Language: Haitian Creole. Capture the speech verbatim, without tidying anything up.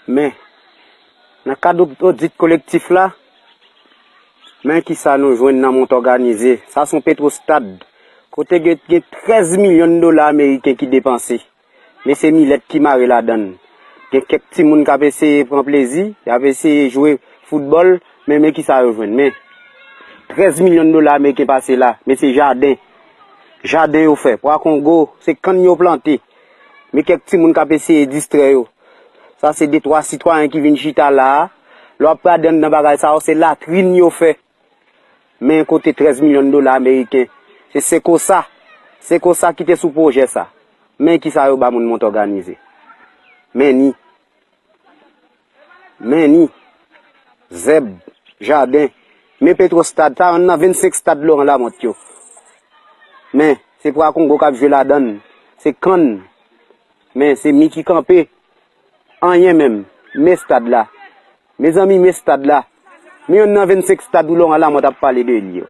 Men, nan kad od- odit kolektif la, men kisa nou jwenn nan Mont Òganize. Sa se yon Petrostad. Kote gen, gen trèz milyon dola ameriken ki depanse. Men se milèt ki mare ladan l. Gen kèk timoun k ap eseye pran plezi, y ap eseye jwe foutbòl, men, men kisa yo jwenn. Men, trèz milyon dola ameriken pase la, men se jaden. Jaden yo fè. Pwa Kongo, se kann yo plante. Men kèk timoun k ap eseye distrè yo. Sa se de twa sitwayen ki vin chita la a. Lè w ap gade anndan bagay sa yo, se latrin yo fè. Men kote trèz milyon dola ameriken. Se Sekosa. Sekosa ki te sou pwojè sa. Men kisa yo ba moun Mont Òganize. Men ni. Men ni. Zèb. Jaden. Men Petrostad. Sa youn nan vennsenk stad Laurent Lamothe yo. Men, se Pwa Kongo k ap jwe ladan l. Se kann. Men, se mi ki kanpe. Anyen menm. Men stad la. Mezanmi, men stad la. Men youn nan vennsenk stad ou Laurent Lamothe ap pale de li yo.